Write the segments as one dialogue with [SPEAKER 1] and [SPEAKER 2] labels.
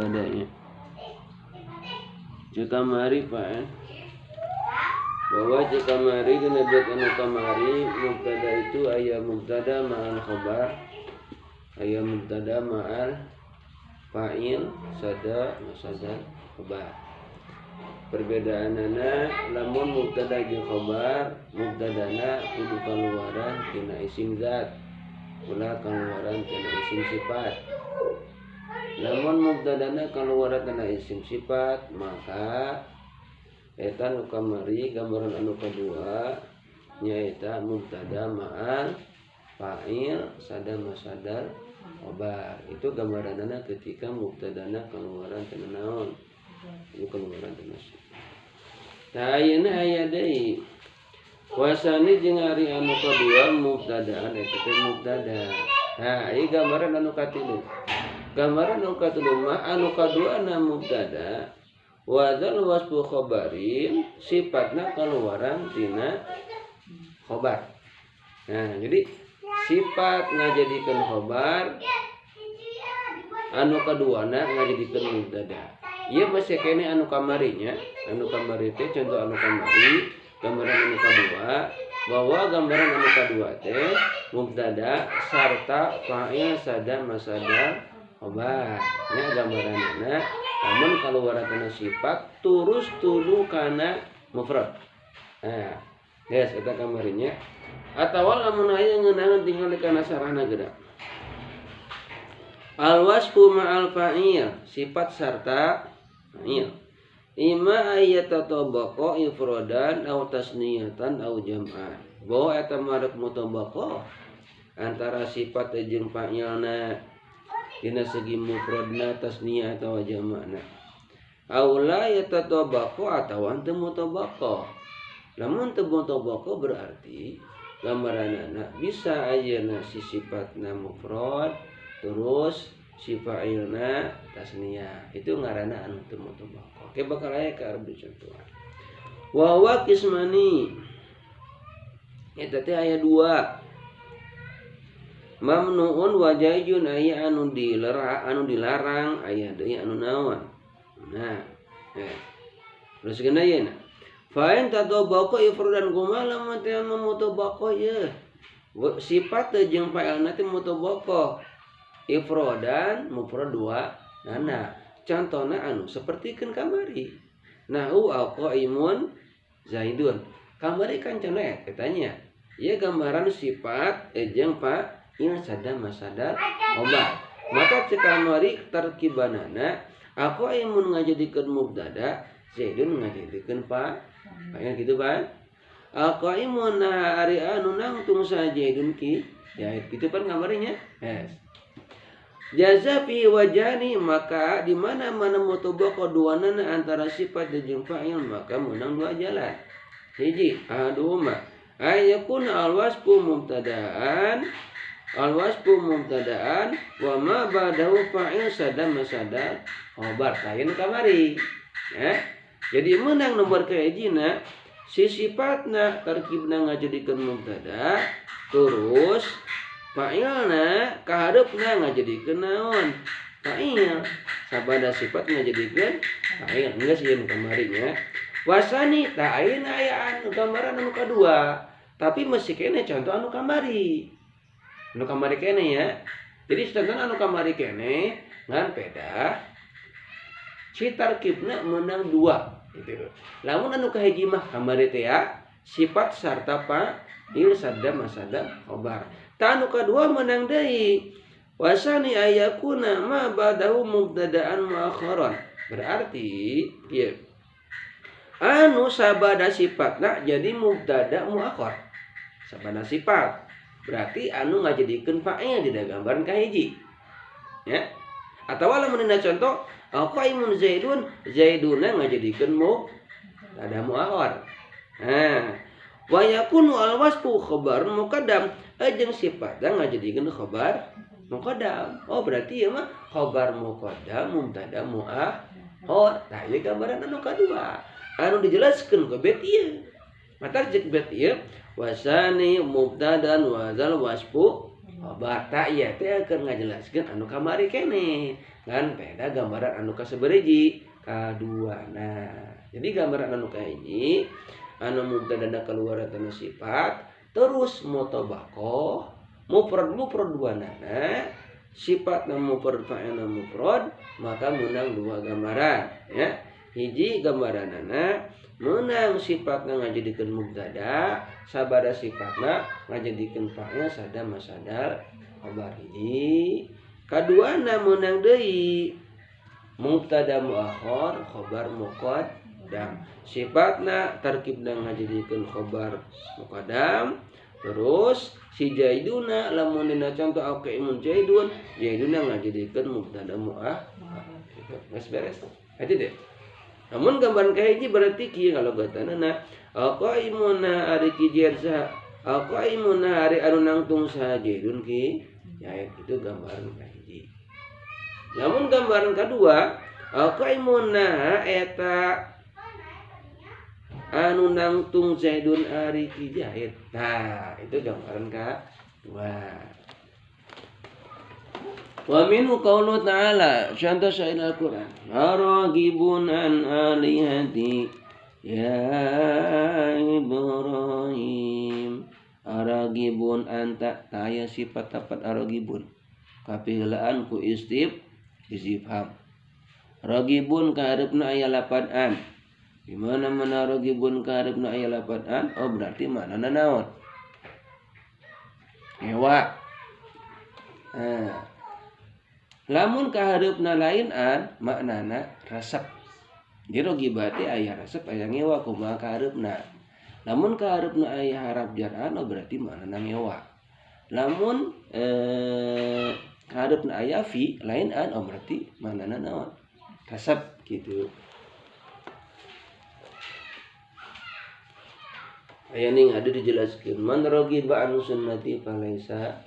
[SPEAKER 1] Mubtadanya. Jika kamari, Pak, ya. Bahwa jika kamari dina bait anu kamari, mubtada itu aya mubtada ma'al khabar, aya mubtada ma'al fa'il sada masada khabar. Perbedaanana, lamun mubtada jeung khabar, mubtadana kudu kaluaran tina isim zat, ulah kaluaran tina isim sifat. Lamun mubtadana kaluaran tina isim sifat, maka eta nu kamari, gambaran anu kadua nyaeta mubtada ma'al fa'il sada masadar khabar. Itu gambaranana ketika mubtadana kaluaran tina naon? Itu kaluaran tina sifat. Tah, ayeuna aya deui wasani jeung ari anu kadua mubtadaan, eta teh mubtada. Nah, ieu gambaran anu katilu. Gambaran anu katilu mah anu kaduana mubtada wadzal wasfu khabarin, sifatna kaluaran tina khobar. Nah, jadi sifat ngajadikeun khobar, anu kaduana ngajadikeun mubtada. Ieu masih kene anu kamarinya, anu kamari teh contoh anu kamari, gambaran anu kadua, bahwa gambaran anu kadua teh mubtada sarta fa'il sada masada khobar. Nya gambaranana lamun kaluaran tina sifat terus tuduh kana mufrad. Nah, guys, eta kamarinya. Atawa lamun aya ngeunaheun, tinggal kana sarana geura. Al wasfu ma'al fa'il, sifat sarta fa'il. Imma ayyatatabaqa ifradan aw tasniyatan aw jam'an. Bahwa eta marek mutabaqah antara sifat jeung fa'ilna dina segi mufradna, tasniyah atawa jama'na. Aw la yatatabaqa, atawa teu mutabaqah. Lamun teu mutabaqah berarti gambaranana bisa ayeuna si sifatna mufrad terus si fa'ilna tasniyah, itu ngaranna anu teu mutabaqah. Oke, bakal aya ka arep dicontohan. Wa huwa qismani, eta teh aya dua, mamnuun wa jaizun, aya anu dilera, anu dilarang, aya deui anu naon. Nah, terus kena yeuna fa in tatabaqa ifradan, kumaha lamun teh mutabaqah ye sifat teh jeung fa'ilna teh mutabaqah ifradan, mufrad dua nana. Contohna anu sapertikeun kamari, nahu qaimun zaidun. Kamari kan contoh eta nya, ieu gambaran sifat jeung fa'il sada masada khobar. Maka cek kamari tarkibanana qaimun ngajadikeun mubtada, zaidun ngajadikeun fa'il, gitu kan. Qaimun ari anu nangtung saja zaidun ki ya, gitu kan gambarnya. Yes. Jaza fi wajani, maka di mana mana mutabaqah duanana antara sifat jeung fa'il, maka menang dua jalan. Hiji, ahaduhuma ayakuna alwasfu mubtadaan, alwasfu mubtadaan wa ma ba'dahu fa'il sada masada khabar, lain kamari ya. Jadi menang nomor kahijina si sifatna tarkibna ngajadikeun mubtada, terus fa'ilna kahareupna ngajadikeun naon? Fa'il. Sabada sifat ngajadikeun fa'il, geus ieu kamarinya. Wasani, tah ayeuna aya anu gambaran anu kadua, tapi masih kene contoh anu kamari, anu kamari kene ya. Jadi contoh anu kamari kene ngan peda si tarkibna menang dua gitu. Lamun anu kahiji mah kamari teh ya, sifat sarta fa'il sadda masada khobar. Tah, anu kadua menang deui, wasani ayakuna ma ba'dahu mubtada'an muakharan, berarti ieu anu sabada sifatna jadi mubtada muakhar. Sabada sifat berarti anu ngajadikeun fa'il di gambaran kahiji ya. Atawa lamun dina contoh qaimun zaidun, zaiduna ngajadikeun mubtada muakhar. Nah, wa yakunu al wasfu khabar muqaddam, jeung sifatna ngajadikeun khabar muqaddam. Oh, berarti ieu mah khabar muqaddam mubtada muakhar. Tah, ieu gambaran anu kadua anu dijelaskeun ke bait ieu. Mata cek bait ieu wasani mubtadan wa zal wasfu. Khabar. Tak ieu teh keur ngajelaskeun anu kamari keneh. Ngan beda gambaran anu kasabariji kaduana. Jadi gambaran anu kahiji anu mubtadana keluar tina sifat terus mutabaqah mufrad mufrad duanana sifatna mufrad fa'ilna mufrad maka menang dua gambaran ya. Hiji gambaranana menang sifatna ngajadikeun mubtada sabada sifatna ngajadikeun fa'il sada masadal khabar hiji. Kaduana menang deui mubtada muakhar khabar muqaddam sifatna tarkibna ngajadikeun khabar muqaddam. Terus si jaiduna lamun dina contoh aqaimun jaidun jaiduna ngajadikeun mubtada muakhar. Geus beres aja deh. Namun gambaran kahiji berarti kieu kalau gatanana aqaimuna ari ki jersa aqaimuna ari anu nangtung saha jaidun ki jaid itu gambaran kahiji. Namun gambaran kedua aqaimuna eta anu nangtung zaidun ari ki jahit. Nah, itu gambaran kedua. Wa minhu qaulu ta'ala, contoh syair Al-Qur'an. Aragibun an alihati ya Ibrahim. Aragibun anta taya sifat tapat aragibun. Kapiheulaan ku istifham. Ragibun kahareupna aya lapan an. Di mana mana ragibun kahareupna aya lapan an, oh berarti manana naon? Ngewa. Nah. Lamun kahareupna lain an, maknana resep. Jadi ragibah teh aya resep aya ngewa kumaha kahareupna. Lamun kahareupna aya harap jar an, oh berarti maknana ngewa. Lamun kahareupna aya fi lain an, oh berarti maknana naon? Resep gitu. Aya ning ada dijelaskeun man ragiba an sunnati falaisa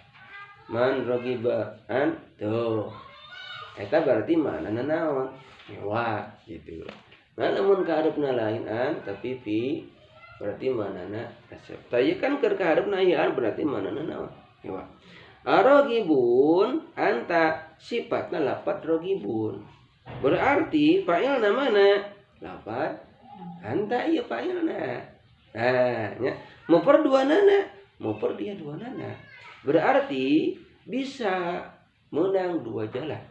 [SPEAKER 1] man ragiba an tuh eta berarti maknana naon ngewa gitu. Nah lamun kahareupna lain an tapi fi berarti maknana resep. Tah ieu kan keur kahareupna ieu an berarti maknana naon ngewa. Aragibun anta sifatna lapat ragibun. Berarti fa'ilna mana? Lapat anta ieu fa'ilna. Nah, nya muper dua nana, muper dia dua nana. Berarti bisa menang dua jalan.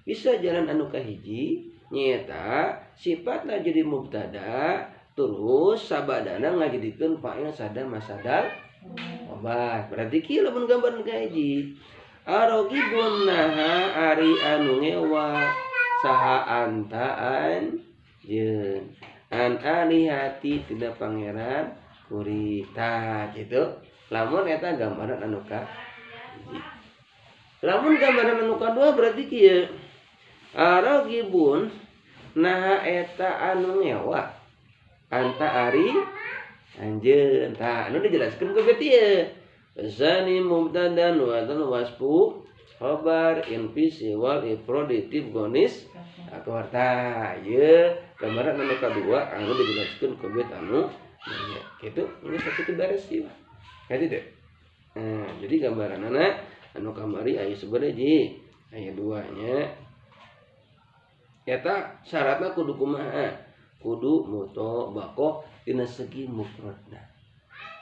[SPEAKER 1] Bisa jalan anu kahiji nyaeta sifatna jadi mubtada terus sabadana ngajadikeun fa'il sada masadal obat. Berarti kieu lamun gambaran kahiji. Aragibun naha ari anu ngewa saha antaan jeung an alihati tidak pangeran kurita gitu. Lamun eta gambaran anu ka hiji. Lamun gambaran anu kadua berarti kieu. Aragibun naha eta anu ngewa anta ari anjeun. Tah anu dijelaskeun ku beti ieu. Zani mubtadan wa tan wasfu khabar infisi wal ifroditif gonis akor. Tah ieu gambaran anu kadua anu dijelaskeun ku bet anu nanya kitu geus sakitu beres ieu. Kati teh. Nah, jadi gambaranana anu kamari aya sabaraha aya duanya. Eta syaratna kudu kumaha? Kudu mutabaqah dina segi mufradna.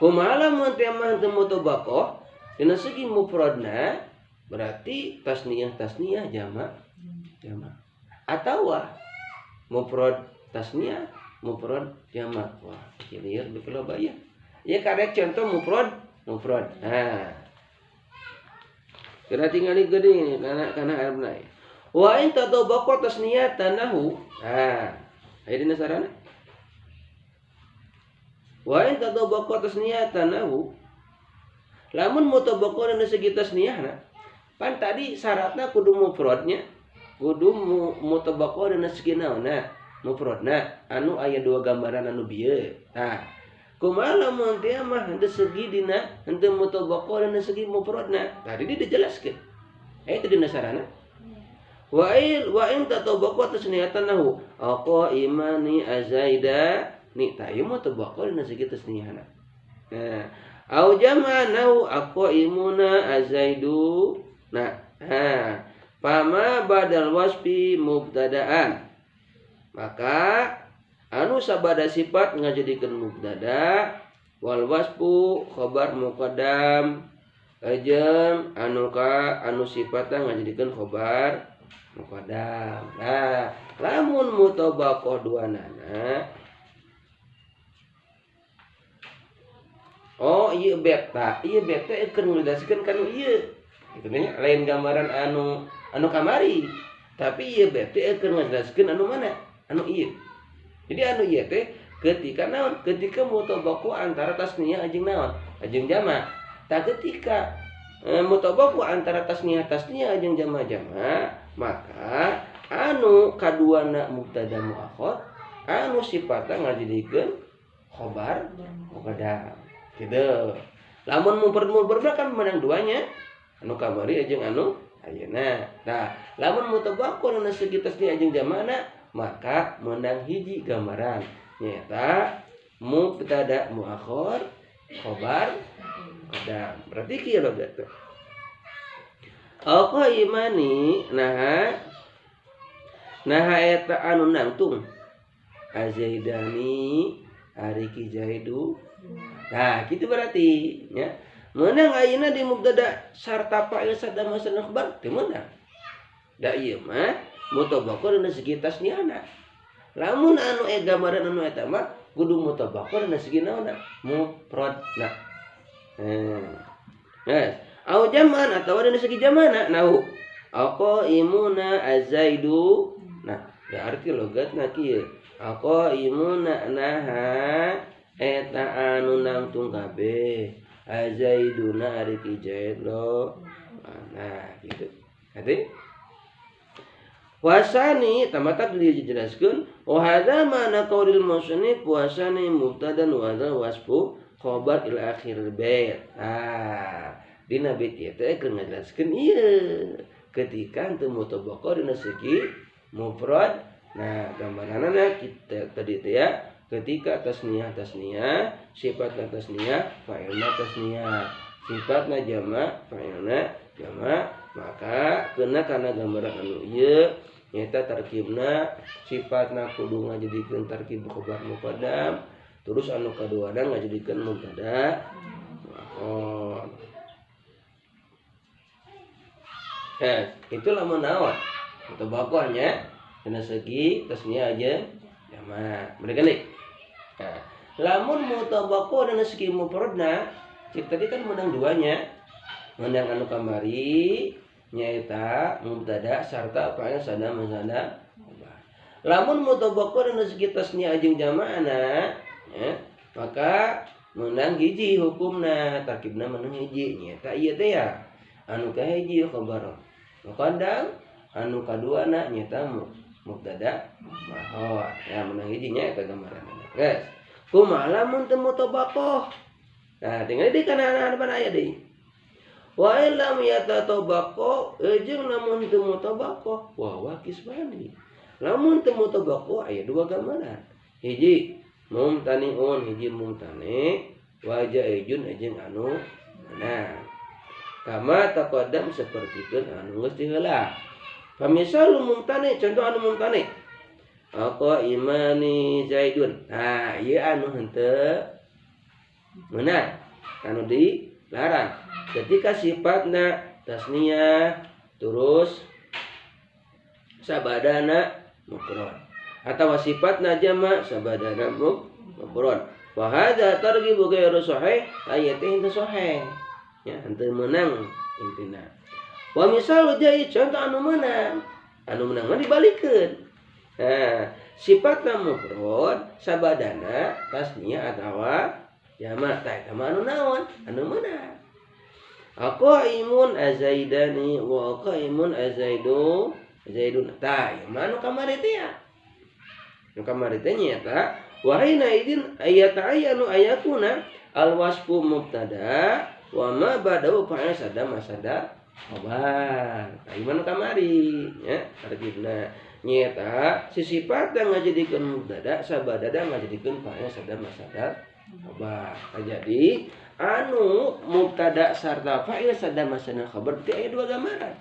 [SPEAKER 1] Kumaha lamun teh mah teu mutabaqah dina segi mufradna berarti tasniyah tasniyah jamak jamak. Atawa mufrad tasniyah mufrad jamak. Wah, kieu beuki loba ieu. Ya karek contoh mufrad mufrad. Nah. Kira tingali geuning kana kana arabna. Wa in tadabaqa tasniyatanahu. Nah, aya dina sarana. Wa in tadabaqa tasniyatanahu. Lamun mutabaqa dina segi tasniyahna, pan tadi syaratna kudu mufradnya, kudu mutabaqa dina segi naonna, mufradna anu aya dua gambaran anu bieu. Tah, kumaha lamun teh mah henteu segi dina henteu mutabaqa dina segi mufradna. Tadi dijelaskeun. Aya teh dina sarana. Wa in tatabaqa tasniyatanahu aqaimani azaida ni ta ieu mutabaqa dina segi tasniyahna. Nah, Au jama'nahu aqaimuna azaidu. Nah, ha fama badal wasfi mubtada'an. Maka anu sabada sifat ngajadikeun mubtada wal wasfu khabar muqaddam jeung anu ka anu sifatna ngajadikeun khabar muqaddam. Nah, lamun mutabaqah duanana oh ieu beta keur ngjelaskeun kanu ieu. Kitu nya lain gambaran anu anu kamari. Tapi ieu beta keur ngajelaskeun anu mana? Anu ieu. Jadi anu ieu teh ketika naon? Ketika mutabaqah antara tasniyah jeung naon? Jeung jama. Tah ketika mutabaqah antara tasniyah jeung jama-jama, maka anu kaduana mubtada muakhar, anu sifatna ngajadikeun khobar muqaddam. Gitu. Lamun mufrad kan menang duanya, anu kamari jeung anu ayeuna. Nah, lamun mutabaqah dina segi tasniyah jeung jamana, maka menang hiji gambaran nyaeta mubtada muakhar khobar muqaddam. Berarti kieu logat teh. Aqaimani naha naha eta anu nangtung azaidani ari ki jaidu. Nah, gitu berarti nya. Meunang ayeuna di mubtada sarta fa'il sadda masna khabar teu meunang. Da ieu mah mutabaqah dina segi tasniyahna. Lamun anu gambaran anu eta mah kudu mutabaqah dina segi naonna? Mufradna. Yes. Au jaman atawa dina segi jamana nahu. Aqaimuna azaidu. Nah, berarti logatna kieu. Aqaimuna naha eta anu nangtung kabeh azaiduna ari ki zaid lo. Nah, gitu. Hati? Wasani tamatak dijelaskeun wa hadza ma'na qaulil musannif wasani mubtada wa hadza wasfu khabar ila akhir bait. Ah, dina bait ieu teh keur ngajelaskeun ieu ketika teu mutabaqah dina segi mufrad. Nah, gambaranna kita tadi teh ya, ketika tasniyah sifatna tasniyah fa'ilna tasniyah, sifatna jama fa'ilna jama, maka kena kana gambaran anu ieu nyaeta tarkibna sifatna kudu ngajadikeun tarkib khabar muqaddam, terus anu kaduana ngajadikeun mubtada muakhar. Itulah naon mutabaqahnya dina segi tasniyah aja jama. Mereka nih. Nah, lamun mutabaqah dina segi mufradna, cik tadi kan menang duanya. Menang anu kamari nyaeta mubtada sarta fa'il sada masada. Lamun mutabaqah dina segi tasniyah jeung jama'na, ya, maka menang hiji hukumna, tarkibna menang hiji nyaeta ieu teh ya. Anu kahiji khabar muqaddam, anu kaduana nyaeta mubtada muakhar. Ya menang hiji nya eta gambaranna. Guys, kumaha lamun teu mutabaqah? Nah, tinggal di kana harapan aya deui. Wa illam yatatabaqa jeung lamun teu mutabaqah wa wa kismani. Lamun teu mutabaqah aya dua gambaran. Hiji mumtaniun, hiji mumtani, wa jaijun jeung anu menang. Kama taqaddam sapertikeun anu geus diheula. Pamisal mumtani, contoh anu mumtani. Aqaimani Zaidun. Nah, ieu anu henteu meunang, anu dilarang. Ketika sifatna tasniyah terus sabadana mufrad atau sifatna jama sabadana mufrad. Wa hadza targhibu ghairu sahih, ayat teh henteu sahih. Ya, henteu meunang intina. Wa misal jai contoh anu meunang. Anu meunang mah dibalikeun. Nah, sifatna mufrad sabadana tasniyah atawa jama. Tah eta mah anu naon? Anu meunang. Aqaimun azaidani wa qaimun azaidu zaidun. Tah ieu mah anu kamari teh ya. Anu kamari teh nyaeta wa hina idin ayata'ayyanu ayakuna al wasfu mubtada wa ma ba'dahu fa'il sada masada khabar. Tah ieu mah anu kamari nya tarkibna nyaeta si sifatna ngajadikeun mubtada sabadana ngajadikeun fa'il sada masada Khabar. Nah, jadi anu mubtada sarta fa'il sada masana khabar berarti aya dua gambaran.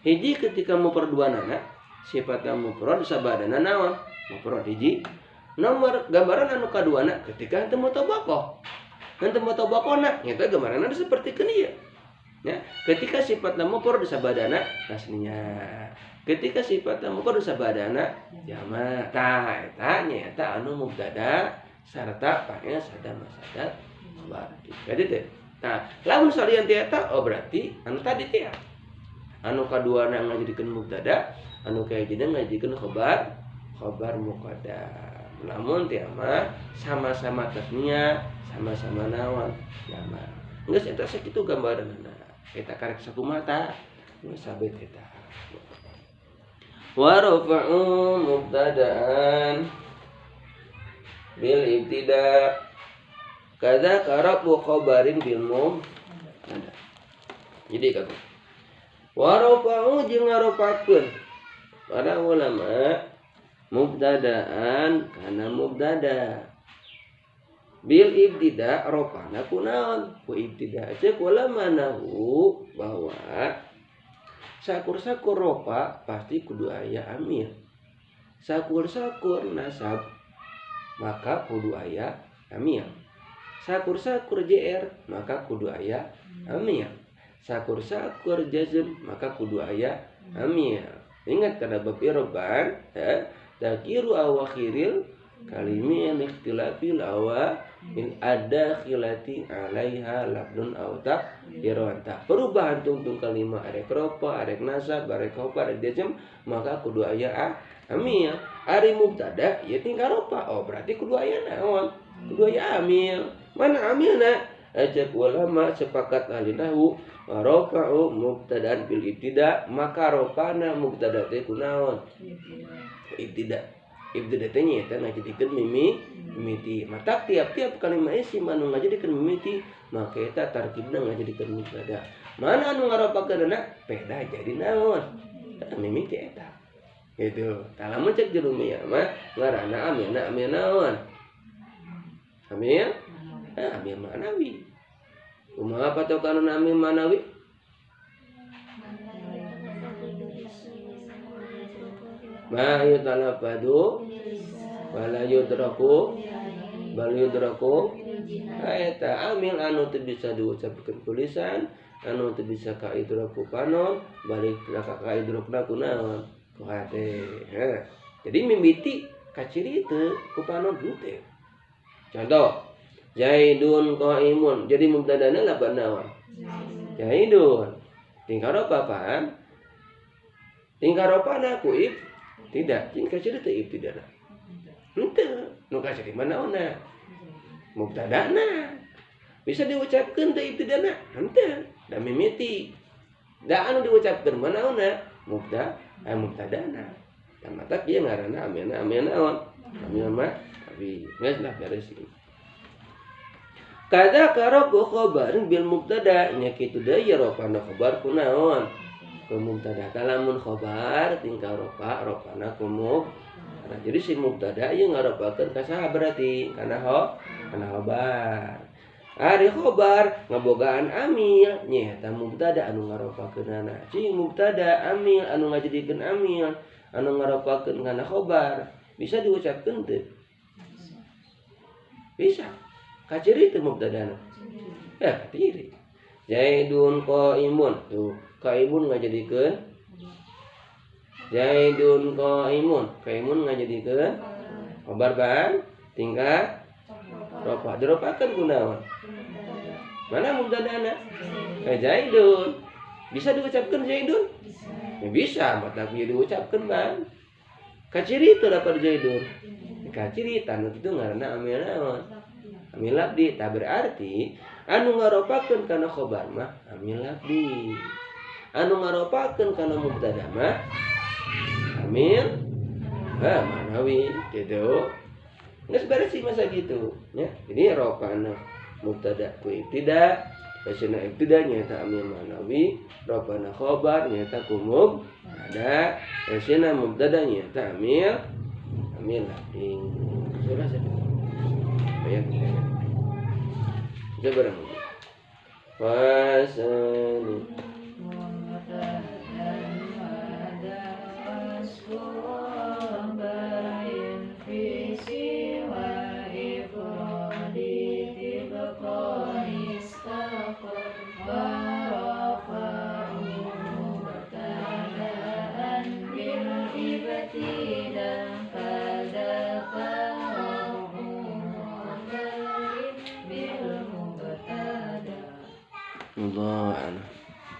[SPEAKER 1] Hiji ketika mufrad duanana sifatna mufrad sabadana naon? Mufrad hiji. Nomor gambaran anu kaduana ketika henteu mutabaqah. Henteu mutabaqahna nyata gambaranna seperti ieu. Ya, ketika sifatna mufrad sabadana tasniah. Ketika sifatna mufrad sabadana jama. Tah eta nyaeta anu mubtada sarta fa'il sada masada khabar. Jadi teh. Nah, lamun salian ti eta oh berarti anu tadi teh. Anu kaduana ngajadikeun mubtada, anu kahijina ngajadikeun khabar, khabar muqaddam. Lamun teh mah sama-sama tasniah, sama-sama naon jama. Geus eta sakitu gambaranna. Eta karek sakumaha geus sabet eta. Wa rafa'u mubtada'an bil ibtida kadza karabu khabarin bil mubtada. Jadi kagu. Wa rafa'u jeung ngaropakeun para ulama mubtada'an kana mubtada bil ibtida rofana ku naon ku ibtida. Cek ulama nahu bahwa sakur-sakur rofa pasti kudu aya amil, sakur-sakur nasab maka kudu aya amil, sakur-sakur jr maka kudu aya amil, sakur-sakur jazm maka kudu aya amil. Ingat kada bab i'roban ya, takiru awakhiril kalimi an ikhtilafil awa min adakhilati alaiha lafdun aw taqdiran. Perubahan tungtung kalima arek rofa, arek nasab, arek khabar, arek jazm maka kudu aya amil. Ari mubtada ieu tinggal rofa, oh berarti kudu aya naon? Kudu aya amil. Mana amilna? Cek ulama sepakat ahli nahwu rafa'u mubtada'an bil ibtida maka rofana mubtada teh kunaon? Ibtida. Ibtida teh nyaeta ngajadikeun mimiti. Mata tiap-tiap kalimat isim anu ngajadikeun mimiti maka eta tarkibna ngajadikeun mubtada. Mana anu ngaropakeunna peda jadi naon? Eta mimiti eta. Gitu. Tah lamun cek jurumiyah mah ngaranna amilna amil naon? Amil? Nah, amil ma'nawi. Kumaha patokan amil ma'nawi? Ma yutalafadu wala yudraku bal yudraku. Eta amil anu teu bisa diucapkeun ku lisan, anu teu bisa ka idraku panon, balik ka idrakna ku naon? Ku hate. Jadi mimiti kaciri teu ku panon henteu. Contoh Zaidun qaimun. Jadi mubtadana laban naon? Zaidun. Tingkah ropa apaan? Tingkah ropana ku ib tidak. Tingkah ciri teu ibtidana. Henteu. Nu kaciri mah naonna? Mubtadana. Bisa diucapkeun teu ibtidana? Henteu. Da mimiti. Da anu diucapkeun mah naonna? Mubtadana. Da matak ieu ngaranna amilna amil naon? Amil mah tapi geus lah beres ieu. Kada karabu khabarin bil mubtada nya kitu deui rofana khabar ku naon? Ku mubtada. Lamun khabar tingkah rofa rofana ku mubtada. Jadi si mubtada ieu ngarofakeun ka saha berarti? Kana kana khabar. Ari khabar ngabogaan amil nyaeta mubtada anu ngarofakeunana. Cing mubtada amil anu ngajadikeun amil anu ngarofakeun kana khabar bisa diucapkeun teu? Bisa. Kaciri itu mubtadana. Ya, kaciri. Zaidun qaimun. Tuh, qaimun ngajadikeun Zaidun qaimun. Qaimun ngajadikeun khabar ban tingkah rofa. Dirofakeun ku naon? Mana mubtadana? Zaidun. Bisa diucapkeun Zaidun? Bisa. Ya bisa, matak diucapkeun ban. Kaciri itu dapat Zaidun. Kaciri tanu itu ngaranna amil naon? Amil labdi. Tak berarti anu ngaropakeun kana khobar mah amil labdi. Anu ngaropakeun kana mubtada mah amil manawi gitu. Geus beres sih masa gitu ya. Jadi rofana mubtada ku ibtida, basina ibtida nyaeta amil manawi, rofana khobar nyaeta ku mubtada, basina mubtada nyaeta amil labdi. Sudah. Ya. Sabarang. Fasani Allah.